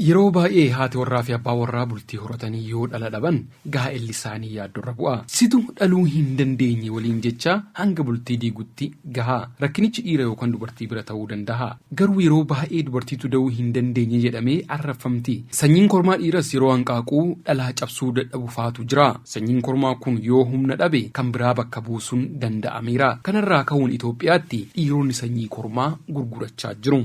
Yeroo baay'ee haati warraa fi abbaa warraa bultii horatanii yoo dhala dhaban gaa'elli isaanii yaaddorra bu'a. Situ dhaluu hin dandeenye waliin jechaa hanga bultii diigutti gaha. Rakkinichi dhiira yookaan dubartii bira ta'uu danda'a. Garuu yeroo baay'ee dubartiitu da'uu hin dandeenye jedhamee arrabfamti. Sanyiin kormaa dhiiras yeroo hanqaaquu dhalaa cabsuu dadhabu faatu jira. Sanyiin kormaa kun yoo humna dhabe kan biraa bakka buusuun danda'ameera. Kanarraa ka'uun Itoophiyaatti dhiironni sanyii kormaa gurgurachaa jiru.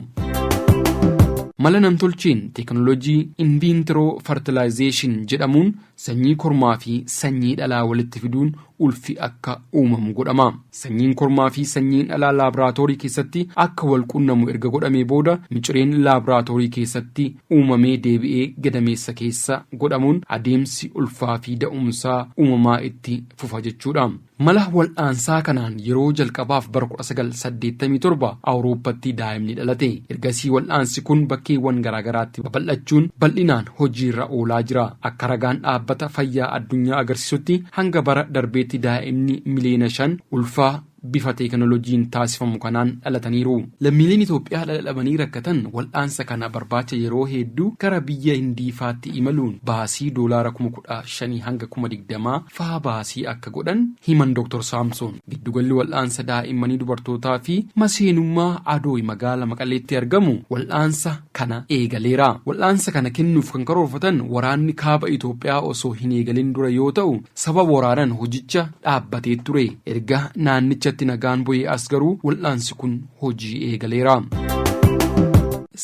Mala namtolcheen teekinooloojii in vitro fertilization jedhamuun sanyii kormaa fi sanyii dhalaa walitti fiduun ulfi akka uumamu godhama. Sanyiin kormaa fi sanyiin dhalaa laaboraatoorii keessatti akka wal qunnamu erga godhamee booda, micireen laaboraatoorii keessatti uumamee deebi'ee gadameessa keessa godhamuun adeemsi ulfaa fi da'umsaa uumamaa itti fufa jechuudha. Mala wal'aansaa kanaan yeroo jalqabaaf bara 1987 Awurooppatti daa'imni dhalate. Ergasii wal'aansi kun bakkeewwan garaagaraatti babal'achuun bal'inaan hojiirra oolaa jira. Akka ragaan Dhaabbata Fayyaa Addunyaa agarsiisutti, hanga bara darbeetti daa'imni miliyoona 5 ulfaa bifa teekinooloojiin taasifamu kanaan dhalataniiru. Lammiileen Itoophiyaa dhala dhabanii rakkatan wal'aansa kana barbaacha yeroo hedduu gara biyya Hindiifaatti imaluun baasii doolaara 15,000 hanga 20,000 faa baasii akka godhan himan Dr. Saamsoon. Giddugalli wal'aansa daa'immanii, dubartootaa fi maseenummaa Adooy magaala Maqaleetti argamu wal'aansa kana eegaleera. Wal'aansa kana kennuuf kan karoorfatan waraanni kaaba Itoophiyaa osoo hin eegalin dura yoo ta'u, sababa waraanaan hojicha dhaabbatee ture. Erga naannichatti nagaan bu'ee as garuu wal'aansi kun hojii eegaleera.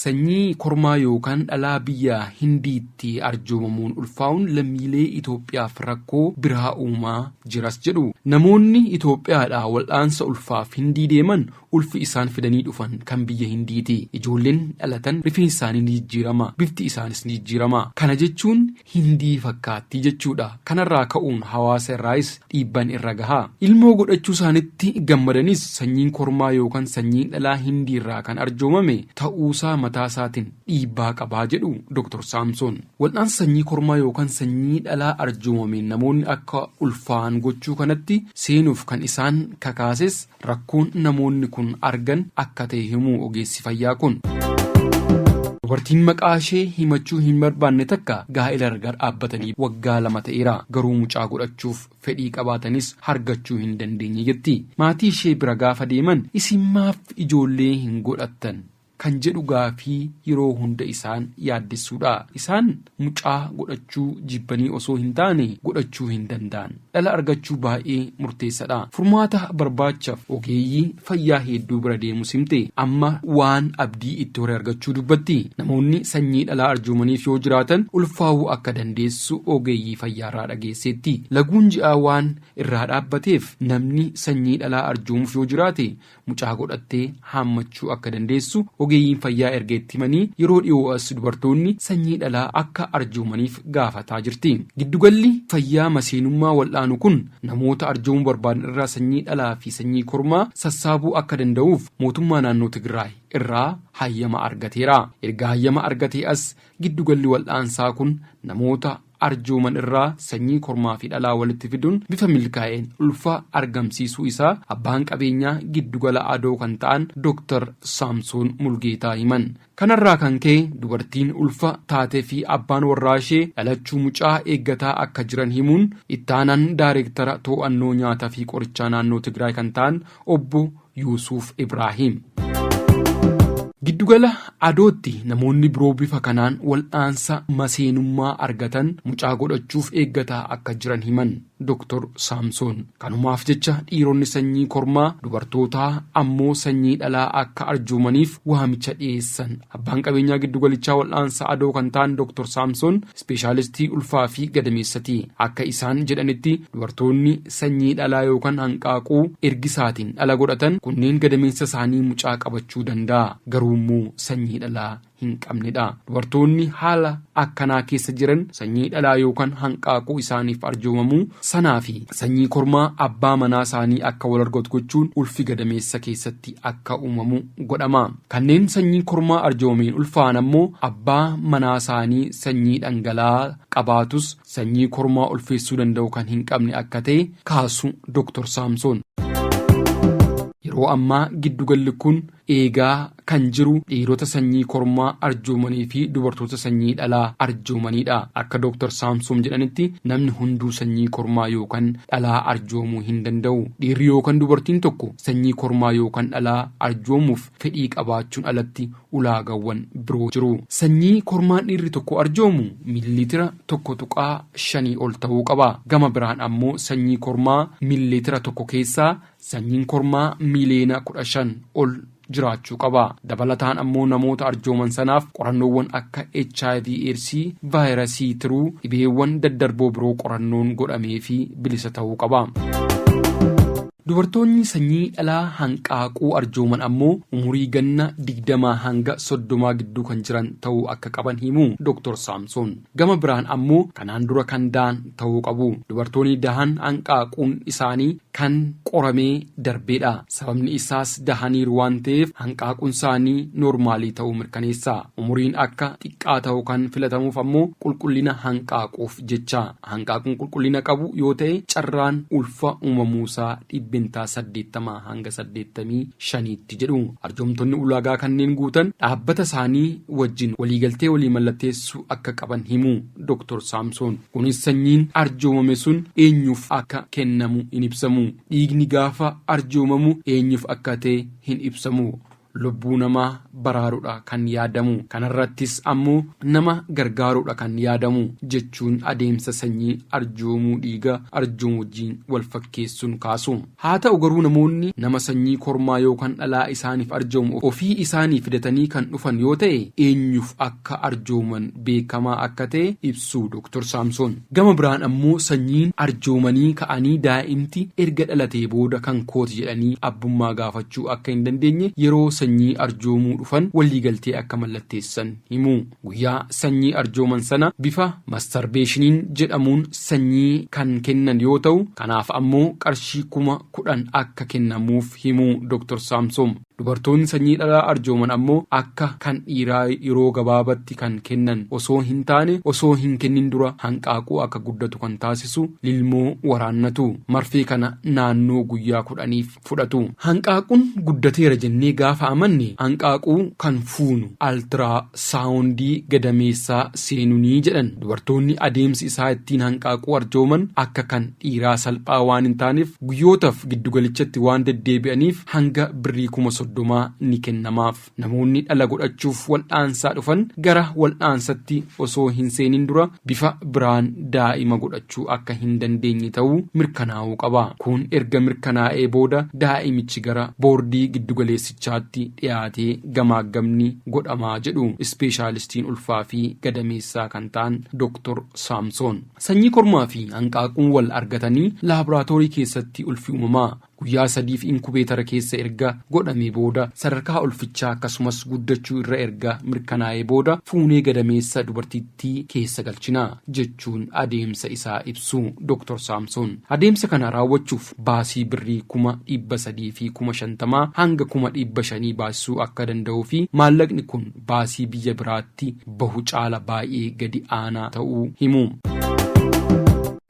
Sanyii kormaa yookaan dhalaa biyya Hindiitti arjoomamuun ulfaa'uun lammiilee Itoophiyaaf rakkoo biraa uumaa jiras jedhu. Namoonni Itoophiyaadhaa wal'aansa ulfaaf Hindii deeman ulfi isaan fidanii dhufan kan biyya Hindiiti. Ijoolleen dhalatan rifeensi isaanii ni jijjiirama, bifti isaanis ni jijjiirama. Kana jechuun Hindii fakkaattii jechuudha. Kanarraa ka'uun hawaasa irraayis dhiibban irra gaha. Ilmoo godhachuu isaanitti gammadanis, sanyiin kormaa yookaan sanyiin dhalaa Hindii irraa kan arjoomame ta'uusaa mataasaatiin dhiibbaa qabaa jedhu Dr. Saamsoon. Wal'aansa sanyii kormaa yookaan sanyii dhalaa arjoomameen namoonni akka ulfaa'an gochuu kanatti seenuuf kan isaan kakaases rakkoon namoonni kun argan akka ta'e himu ogeessi fayyaa kun. Dubartiin maqaa ishee himachuu hin barbaanne takka gaa'ela erga dhaabbatanii waggaa 2 ta'eera. Garuu mucaa godhachuuf fedhii qabaatanis argachuu hin dandeenye jetti. Maatii ishee bira gaafa deeman, "Isin maaf ijoollee hin godhattan?" kan jedhu gaafii yeroo hunda isaan yaaddessuudha. Isaan mucaa godhachuu jibbanii osoo hin taane, godhachuu hin danda'an. Dhala argachuu baay'ee murteessadha. Furmaata barbaachaaf ogeeyyii fayyaa hedduu bira deemus himte. Amma waan abdii itti hore argachuu dubbatti. Namoonni sanyii dhalaa arjoomaniif yoo jiraatan ulfaa'uu akka dandeessu ogeeyyii fayyaarraa dhageesseetti. Laguun ji'aa waan irraa dhaabbateef, namni sanyii dhalaa arjoomuuf yoo jiraate mucaa godhattee haammachuu akka dandeessu ogeeyyiin fayyaa erga itti himanii yeroo dhiyoo as dubartoonni sanyii dhalaa akka arjoomaniif gaafataa jirti. Giddugalli fayyaa maseenummaa wal'aanu kun namoota arjoomuu barbaadan irraa sanyii dhalaa fi sanyii kormaa sassaabuu akka danda'uuf mootummaa naannoo Tigraay irraa hayyama argateera. Erga hayyama argatee as giddugalli wal'aansaa kun namoota arjooman irraa sanyii kormaa fi dhalaa walitti fiduun bifa milkaa'een ulfa argamsiisuu isaa abbaan qabeenyaa giddugala Adoo kan ta'an Dr. Saamsoon Mulgeetaa himan. Kanarraa kan ka'e dubartiin ulfa taatee fi abbaan warraa ishee dhalachuu mucaa eeggataa akka jiran himuun ittaanaan daayireektara to'annoo nyaataa fi qorichaa naannoo Tigraay kan ta'an obbo Yuusuuf Ibraahim. Giddugala Adootti namoonni biroo bifa kanaan wal'aansa maseenummaa argatan mucaa godhachuuf eeggataa akka jiran himan Dr. Saamsoon. Kanumaaf jecha dhiironni sanyii kormaa, dubartootaa ammoo sanyii dhalaa akka arjoomaniif waamicha dhiyeessan. Abbaan qabeenyaa giddugalichaa wal'aansa Adoo kan ta'an Dr. Saamsoon ispeeshaalistii ulfaa fi gadameessati. Akka isaan jedhanitti, dubartoonni sanyii dhalaa yookaan hanqaaquu ergisaatiin dhala godhatan kunneen gadameessa isaanii mucaa qabachuu danda'a. Garuu immoo sanyii dhalaa hin qabnedha. Dubartoonni haala akkanaa keessa jiran sanyii dhalaa yookaan hanqaaquu isaaniif arjoomamuu sanaa fi sanyii kormaa abbaa manaa isaanii akka wal argatu gochuun ulfi gadameessa keessatti akka uumamu godhama. Kanneen sanyii kormaa arjoomameen ulfaa'an ammoo abbaa manaa isaanii sanyii dhangala'aa qabaatus sanyii kormaa ulfeessuu danda'u kan hin qabne akka ta'e kaasu Dr. Saamsoon. Yeroo ammaa giddugalli kun eegaa kan jiru dhiirota sanyii kormaa arjoomanii fi dubartoota sanyii dhalaa arjoomanidha. Akka Dr. Saamsoon jedhanitti, namni hunduu sanyii kormaa yookaan dhalaa arjoomuu hin danda'u. Dhiirri yookaan dubartiin tokko sanyii kormaa yookaan dhalaa arjoomuuf fedhii qabaachuun alatti ulaagawwan biroo jiru. Sanyii kormaan dhiirri tokko arjoomu miiliitira 1.5 ol ta'uu qaba. Gama biraan ammoo sanyii kormaa miiliitira 1 keessaa sanyiin kormaa miiliyoona 15 ol jiraachuu qaba. Dabalataan ammoo namoota arjooman sanaaf qorannoowwan akka HIV AIDS, vaayirasii tiruu, dhibeewwan daddarboo biroo qorannoon godhamee fi bilisa ta'uu qaba. Dubartoonni sanyii dhalaa hanqaaquu arjooman ammoo umurii ganna 20 hanga 30 gidduu kan jiran ta'uu akka qaban himu Dr. Saamsoon. Gama biraan ammoo kanaan dura kan da'an ta'uu qabu. Dubartoonni dahan hanqaaquun isaanii kan qoramee darbeedha. Sababni isaas dahaniiru waan ta'eef hanqaaquun isaanii noormaalii ta'uu mirkaneessa. Umuriin akka xiqqaa ta'u kan filatamuuf ammoo qulqullina hanqaaquuf jecha. Hanqaaquun qulqullina qabu yoo ta'e carraan ulfa uumamuusaa 80% hanga 85tti jedhu. Arjoomtonni ulaagaa kanneen guutan dhaabbata isaanii wajjin waliigaltee walii mallatteessuu akka qaban himu Dr. Saamsoon. Kunis sanyiin arjoomame sun eenyuuf akka kennamu hin ibsamu. Dhiigni gaafa arjoomamu eenyuuf akka ta'e hin ibsamu. Lubbuu namaa baraaruudha kan yaadamu. Kanarrattis ammoo nama gargaaruudha kan yaadamu jechuun adeemsa sanyii arjoomuu dhiiga arjoomu wajjin wal fakkeessuun kaasu. Haa ta'u garuu, namoonni nama sanyii kormaa yookaan dhalaa isaaniif arjoomu ofii isaanii fidatanii kan dhufan yoo ta'e, eenyuuf akka arjooman beekamaa akka ta'e ibsu Dr. Saamsoon. Gama biraan ammoo sanyiin arjoomanii ka'anii daa'imti erga dhalatee booda kan kooti jedhanii abbummaa gaafachuu akka hin dandeenye yeroo sanyii arjoomuu dhufan waliigaltee akka mallatteessan himu. Guyyaa sanyii arjooman sana bifa mastarbeeshiniin jedhamuun sanyii kan kennan yoo ta'u, kanaaf ammoo qarshii 10,000 akka kennamuuf himu Dr. Saamsoon. Dubartoonni sanyii dhalaa arjooman ammoo akka kan dhiiraa yeroo gabaabatti kan kennan osoo hin taane, osoo hin kennin dura hanqaaquu akka guddatu kan taasisu lilmoo waraannatu. Marfee kana naannoo guyyaa 10f fudhatu. Hanqaaquun guddateera jennee gaafa amanne hanqaaquu kan fuunu altiraasaawundii gadameessaa seenunii jedhan. Dubartoonni adeemsi isaa ittiin hanqaaquu arjooman akka kan dhiiraa salphaa waan hin taaneef guyyootaf giddugalichatti waan deddeebi'aniif hanga birrii 30,000 ni kennamaaf. Namoonni dhala godhachuuf wal'aansaa dhufan gara wal'aansatti osoo hin seenin dura bifa biraan daa'ima godhachuu akka hin dandeenye ta'uu mirkanaa'uu qaba. Kun erga mirkanaa'ee booda daa'imichi gara boordii giddugaleessichaatti dhiyaatee gamaaggamni godhamaa jedhu ispeeshaalistiin ulfaa fi gadameessaa kan ta'an Dr. Saamsoon. Sanyii kormaa fi hanqaaquun wal argatanii laaboraatoorii keessatti ulfi uumamaa. Guyyaa sadiif inkubeetara keessa erga godhamee booda, sadarkaa ulfichaa akkasumas guddachuu irra erga mirkanaa'ee booda fuunee gadameessa dubartittii keessa galchina jechuun adeemsa isaa ibsu Dr. Saamsoon. Adeemsa kana raawwachuuf baasii birrii 350,000 hanga 500,000 baasisuu akka danda'uu fi maallaqni kun baasii biyya biraatti bahu caala baay'ee gadi aanaa ta'uu himu.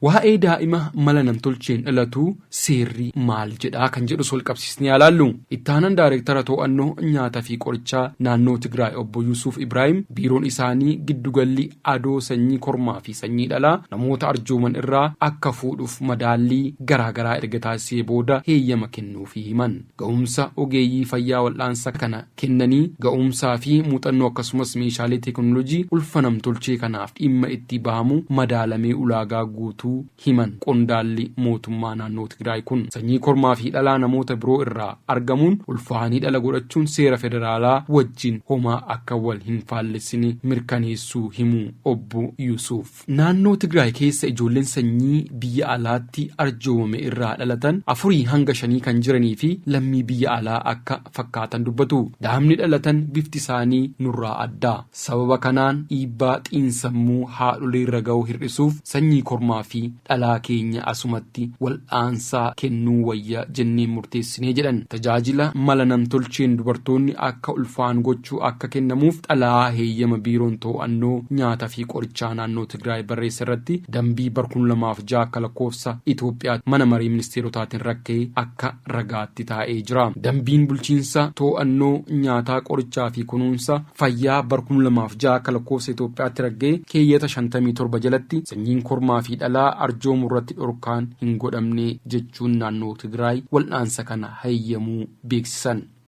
Waa'ee daa'ima mala namtolcheen dhalatu seerri maal jedhaa kan jedhus wal qabsiisnee haa laallu. Ittaanaan daayireektara to'annoo nyaataa fi qorichaa naannoo Tigraay obbo Yuusuf Ibraahim, biiroon isaanii giddugalli adoo sanyii kormaa fi sanyii dhalaa namoota arjooman irraa akka fuudhuuf madaallii garaagaraa erga taasisee booda heeyyama kennuufii himan. Ga'umsa ogeeyyii fayyaa wal'aansa kana kennanii, ga'umsaa fi muuxannoo akkasumas meeshaalee teeknooloojii ulfa namtolchee kanaaf dhimma itti bahamu madaalamee ulaagaa guutuu himan qondaalli mootummaa naannoo Tigraay kun. Sanyii kormaa fi dhalaa namoota biroo irraa argamuun ulfaa'anii dhala godhachuun seera federaalaa wajjin homaa akka wal hin faallessine mirkaneessuu himu obbo Yusuuf. Naannoo Tigraay keessa ijoolleen sanyii biyya alaatti arjoomame irraa dhalatan afurii hanga shanii kan jiranii fi lammii biyya alaa akka fakkaatan dubbatu. Daa'imni dhalatan bifti isaanii nurraa adda. Sababa kanaan dhiibbaa xiinsammuu haadholeerra gahu hir'isuuf sanyii kormaa fi dhalaa keenya asumatti wal'aansaa kennuu wayya jennee murteessinee jedhan. Tajaajila mala namtolcheen dubartoonni akka ulfaa'an gochuu akka kennamuuf xalayaa heeyyama biiroon to'annoo nyaataa fi qorichaa naannoo Tigraay barreesse irratti dambii bar 2006 akka lakkoofsa Itoophiyaa mana marii ministeerotaatiin ragga'e akka ragaatti taa'ee jira. Dambiin bulchiinsa to'annoo nyaataa, qorichaa fi kunuunsa fayyaa bar 2006 akka lakkoofsa Itoophiyaatti ragga'e keeyyata 57 jalatti sanyiin kormaa fi dhalaa arjoomuu irratti dhorkaan hin godhamne jechuun naannoo Tigraay wal'aansa kana heeyyamuu beeksisan.